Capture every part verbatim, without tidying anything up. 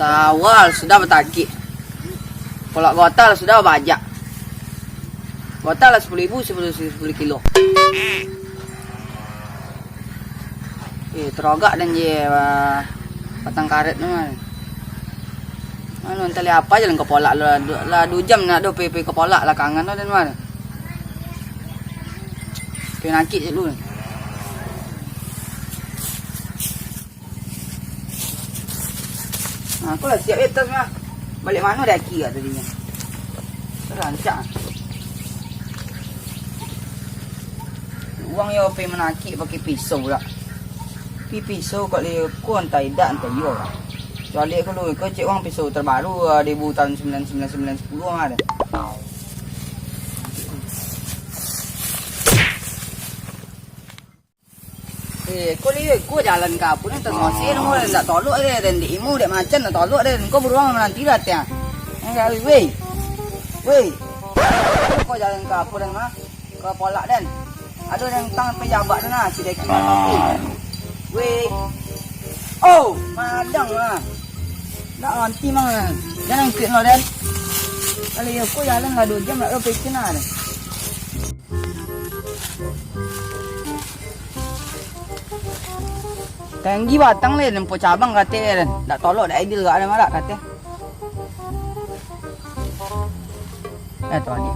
Awal sudah batakik. Kolak gota lah sudah bajak. Gota lah sapuluah ribu, sapuluah, sapuluah kilo. Eh, tarogak den je, ah, batang karet tu kan. Anu, antah lai apa je lah ka polak lah, du-, lah duo jam nak doh pai, pai ka polak lah kangan tu den mah. Pai nakik dulu. Ha, aku lah siap di atas mah. Baliak mano daki kak tadinyo? Rancak. Urang yo pai manakik pakai pisau pula. Pi pisau kok leko antah idak antah iyo lah. Kecuali aku lu, kau cek urang pisau terbaru, ah, ribu tahun sembilan sembilan sembilan sepuluh mah ada. Eh, ko liek, ko jalan ka apo ni, tasosek namo, ndak tolok deh, den di imu, dek macan ndak tolok deh, ko buruang mananti lah tiang. Eh, weh, weh, ko jalan ka apo den mah, ka polak den. Ado den tang pejabat den lah, si Deki Matoki. Weh, oh, madang lah. Ndak nanti mang, jan angkuik no den. Kalau iyo ko jalan lah duo jam, ndak ado pecin lah den. Tanggi batang le, nempo cabang kate le, ndak tolok, ndak adil gak ada marak kate. Eh, tu adik.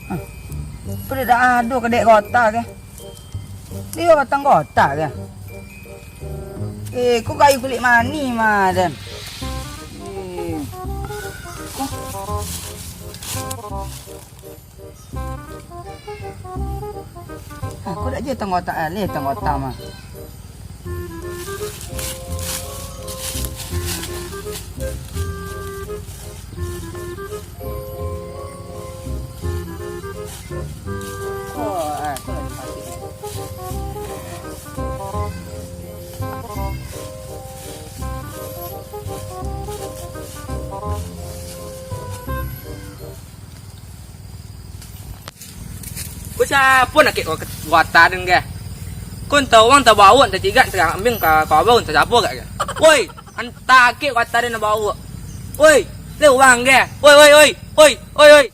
Hah. Ko dak ado kadek gota ke? Dio batang gota ke? Eh, ko kayu kulik mani mah, den. Eh. Ko. Ah, ko dak je tangota alih tangota mah. Oh, ah, ko lah dipake. Ko sia nan akik ko gota den ge? Ko antah urang tabawok, antah cigak, antah kambing ka, ka abau, antah siapo gak ge? Woi, antah akik gota den nan bawok. Woi, le urang ge. Woi, woi, woi, woi, woi, woi.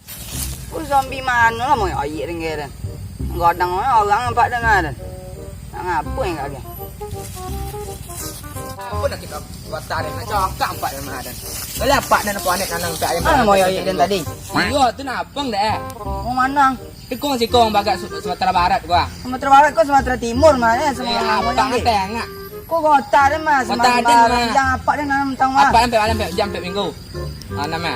Ko zombie mano lah, moyok ayik den ge den. Gadang mano urang nampak den den. Nak ngapo yang gak ge? Apo nak kito buat tadi, nak cakak apak dan mahadan. Boleh apak dan apo anek nanang tak ayam. Ah, moyok ayik den tadi. Iyo, tu napang deh. Mau manang? Sikong-sikong bagak Su-, Sumatera Barat gua. Sumatera Barat ko Sumatera Timur mah, eh, semua. Eh, nama apak yang tengah. Ko gota den mah, gota den mah. Yang apak den nanam tang mah. Apak sampai malam, sampai jam, sampai minggu. Ah, nama.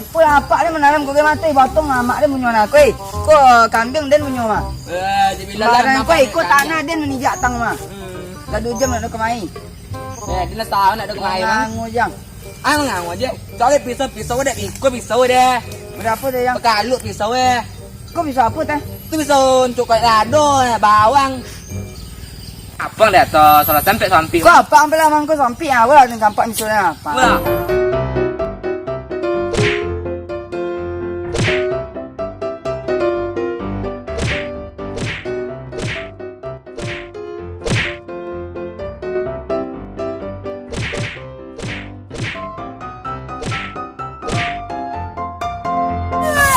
Apo lah apak den mananam ko ge mah tu, potong amak den punyo nak, eh. Ko kambiang den punyo mah. Eh, dibilang lah. Sembarang ko, iko tanah den manijak tang mah. Hmm. Lah duo jam nak kemai. Eh, dia lah tahu nak ada kemai, Bang. Ngangu jang. Ah, ngangu aja. Cari pisau, pisau dek, iko pisau deh. Berapa deh, Yang? Bekaluk pisau eh. Ko pisau apo teh? Tu pisau untuk kayak lado, bawang. Apa lihat tu, salah sampai samping. Ko apa ambil lah mangko sampai ah, wala ni sampai misalnya apa? Wala.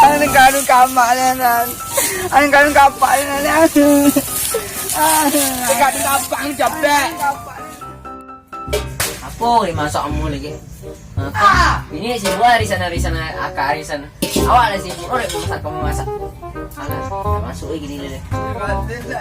Anu kanun kamak ni, Nan. Anu kanun kapak ni, Nan. Anu. Kanun kapak ni capek. Apo dimasak kamu lagi? Ha, ko, ini sibuk ari sana, ari sana, akak ari sana. Awak lah sibuk, oh, dek mamasak, kamu masak. Alah, dah masuk lagi ni deh. Ha, dah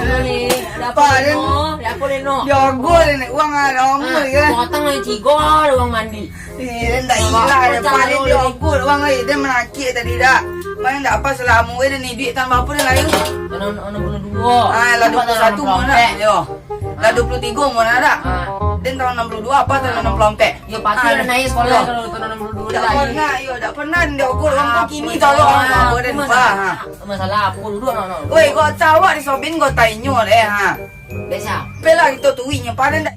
apa ni? Dah apa ni, no? Dah apa ni, no? Dia ogol ni, uang ada ogol kan? Potong lagi tiga, ada uang mandi. Eh, ndak ilah, paling dia ogol uang ai, dia manakik tadi dah. Mana ndak apa selama dia ni duit tambah apa dia lain? Enam, enam puluh dua. Ah, lah dua puluh satu mah nak. Yo. Lah dua puluh tiga umur anak. Ha. Den tahun enam puluh dua apa tahun enam puluh empat? Yo, pasti lah naik sekolah kalau tahun enam puluh dua. Tak pernah, yo, tak pernah dia ukur orang tu kini tolong orang tua den. Masalah apa duduk, no, no. Woi, kau tahu di Sobin kau tanyo deh, ha. Biasa. Pelah kita tuinya pada ndak.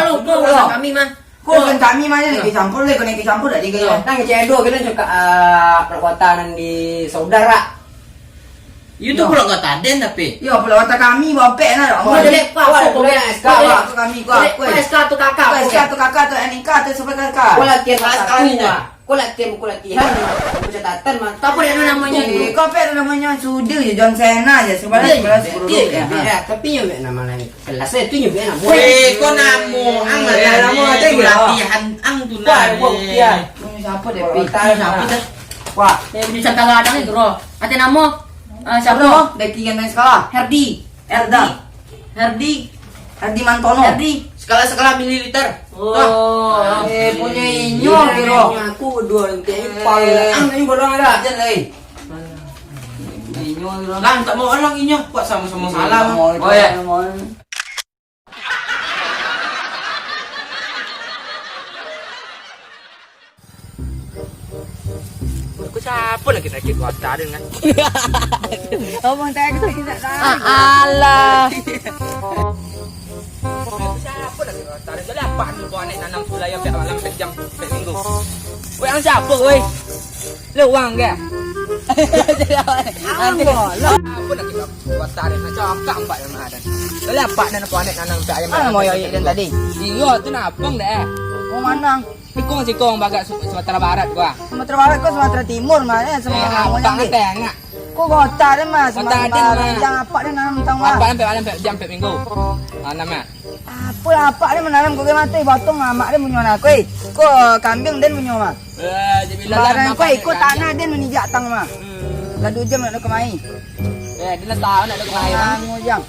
Kalau kau urusan kami mah. Kau urusan kami mah, nak ikut campur leh, kau nak ikut campur dak dikau. Nang cedok kena cakap, ah, perbuatan di saudara. Itu pulau kota den tapi. Yo, pulau kota kami, bapek nah. Kau jadi apa? Kau boleh S K, Pak. Kami, kau boleh apa? S K tu kakak, Kau S K tu kakak tu, N I K tu sampai kakak. Kau latihan Kelas kakak kami ni, dah. Kau latihan buku latihan, buku catatan mah. Kau apa dah namanya tu? Eh, kau apa dah namanya? Sudah je, John Cena je. Sebelah, sebelah, sepuluh dia, ya. Ya, tapi yang nama lain. Kelas saya tu nyebut nama. Weh, kau namo ang lah. Eh, namo ada tu latihan ang tu. Wah, nah, buat eh. Siapa deh, Pi? Siapa dah? Wah. Eh, di Nusantara ada ni, Bro. Ada nama? Ah, siapa? Bro, backing yang main skala. Herdi. Herdi. Herdi. Herdi Mantono. Herdi. Skala-skala mililiter. Oh. Eh, punya inyo, Bro. Aku dua nanti. Eh. Ang ni bolong ada. Aja lah, eh. Inyo, Bro. Lah, tak mau orang inyo. Kuat sama-sama salah. Oh, ya. Kau siapa lagi sakit mata dia kan? Ngomong tak aku tak tahu. Ah, alah. Kau siapa lagi mata dia? Jadi apa ni kau anek nanam sulai sampai malam sampai jam sampai minggu? Weh, ang siapa, weh? Lu uang ke? Ang bola. Apa lagi mata dia? Macam angka empat yang ada. Jadi apa dan kau anek nanam sampai ayam? Ah, mau yang dan tadi. Iyo, tu napang deh. Mau manang? Sikong-sikong bagak Su-, Sumatera Barat gua. Sumatera Barat kau Sumatera Timur mah, eh, semua eh, orang abang yang tengah. Ko gota den mah, Gota den mah. Jam apak den nanam tang mah. Apak den ampek, ampek jam ampek minggu. Ah, nama. Apo lah apak den mananam ko ge mah tu, potong amak den punyo nak ko, eh. Ko kambiang den punyo mah. Eh, dibilang Barang lah, ko, eh, ko tanah den manijak tang mah. Hmm. Lah duo jam nak kemai. Eh, dia lah tahu nak kemai, Bang. Ngamo jam.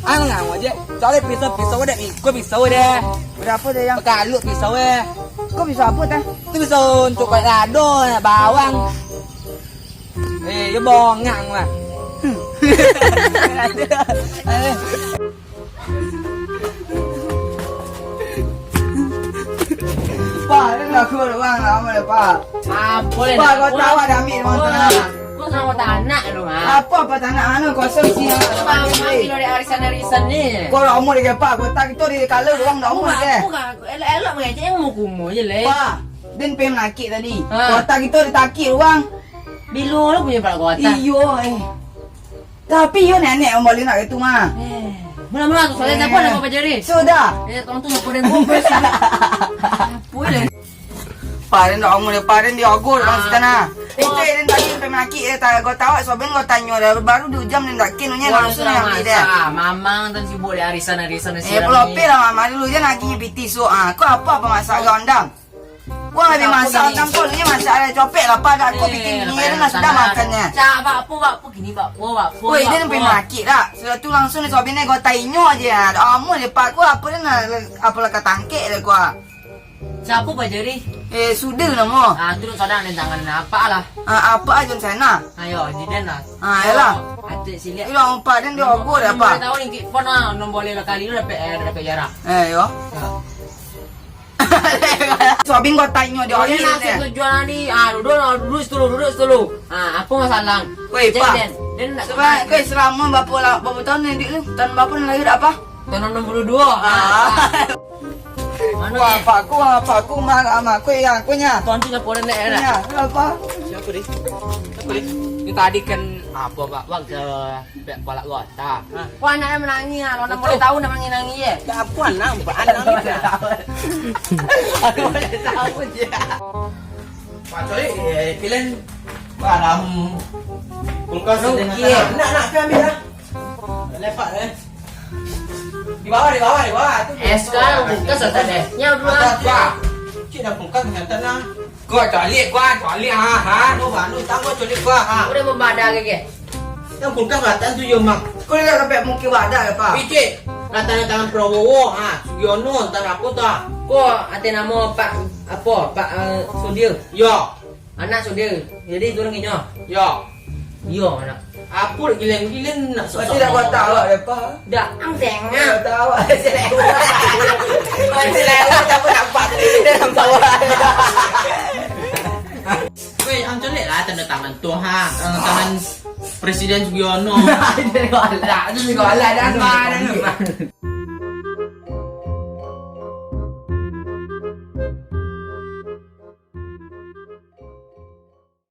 Ah, ngamo je. Cari pisau, pisau dek, iko pisau deh. Berapo tu, Yang? Bakalu pisau, eh. Ko pisau apo tah? Tu pisau untuk buat lado, nak bawang. Eh, dia bongak lah. Pak, ni laku orang lama dah, Pak. Apo lah, Pak, kau tahu ada ambil orang tanah. Kau sama tanak lu, ha? Apa, apa tanak anu kosong siang? Mama kilo dek arisan-arisan ni. Kau lah umur dia, Pak. Kau tak gitu di kalau orang dah umur dia. Aku kan elok-elok mengecek yang mau kumo je, leh. Pak, den pengen laki tadi. Ha. Kau tak gitu ditakik orang. Bilo lo punya pala kau atas. Iyo, eh. Tapi iyo nenek yang boleh nak itu mah. Eh, mula-mula tu soalnya siapa nama Pak Jari? Sudah. Eh, tolong tu siapa den bungkus. Apo lah. Paden dok amun dia, paden dia ogol bang Ah. Sitana. Itu den tadi sampai menakik dia tak kau tahu, soben kau tanyo dah baru dua jam den tak kin punya langsung yang ambil dia. Mamang tu sibuk di arisan-arisan Eh, siram pulau ni. Pi lah mama dulu je lagi piti so. Ah, kau apa apa masak kau ondam? Wah, dia masak ondam kau ni masak ada copek lah pada aku bikin ni dia lah sudah makannya. Cak bakpo bakpo gini bakpo bakpo. Woi, dia sampai menakik dah. Sudah tu langsung dia soben dia kau tainyo aja. Ada amun dia pak kau apa dia nak apa lah katangkek dia kau. Siapa Pak Jari? Eh, sudah namo. Ah, tu sadang den tangan apa lah. Ah, apa aja sana? Ayo, di den lah. Ah, yalah. Atik siliak. Ilo empat den dia ogor apa? Tahu ni kik pon ah, enam boleh lah kali lu dapat eh dapat jarak. Eh, yo. Sobin kau tanyo dia. Oh, iya, langsung tujuan ni. Ah, duduk lah, duduk setulu, duduk setulu. Ah, apa masalah? Woi, Pak. Den, den nak Sebab kau selama berapa lah, berapa tahun ni duit tu? Tahun berapa ni lahir apa? Tahun enam puluh dua. Ah. Mana Wah, ni? Pak ku, wah, Pak ku, mak, mak ku, yang aku nya. Tuan tu siapa dah nak, eh, dah? Nya, apa? Siapa ni? Siapa ni? Ni tadi kan apa, Pak? Wak ke pek balak gua. Tak. Wah, anaknya menangis ah. Kalau nak boleh tahu nak menangis-nangis, eh. Tak apa, anak, Pak, anak ni. Aku boleh tahu je. Pak Coy, eh, kalian barang kulkas Ruki, dengan eh. Nak, nak, kau ambil lah. Lepak, eh. Di bawah, di bawah, di bawah. Tu di bawah. Eh, sekarang kulkas ada deh. Nyau dulu, ah. Atas, Pak. Cik dah kulkas dengan tanah. Kau calik, kau calik, ha, ha. Anu, anu, tangguh calik, kau, ha. Udah membadak, ke, ke? Yang kulkas batang tu, yo, Mak. Kau ni dah sampai mungkin badak, ya, Pak? Picik. Datang-datang Prabowo, ha. Sugiono, entah apa tu, ha. Kau, ate nama Pak, apa? Pak, eh, Sudir? Yo. Anak Sudir. Jadi, turun inyo? Yo. Iyo, anak. Apo giling-giling nak Pasti susah dah mau. Kau tahu, ya, Pak? Dah, ang tengah. Dah tahu, saya lewat. Saya lewat, aku nampak. Dia nampak orang. Weh, ang colek lah tanda tangan tu, ha. Tanda tangan Presiden Sugiono. Itu juga alat. Itu juga alat, dah, Pak.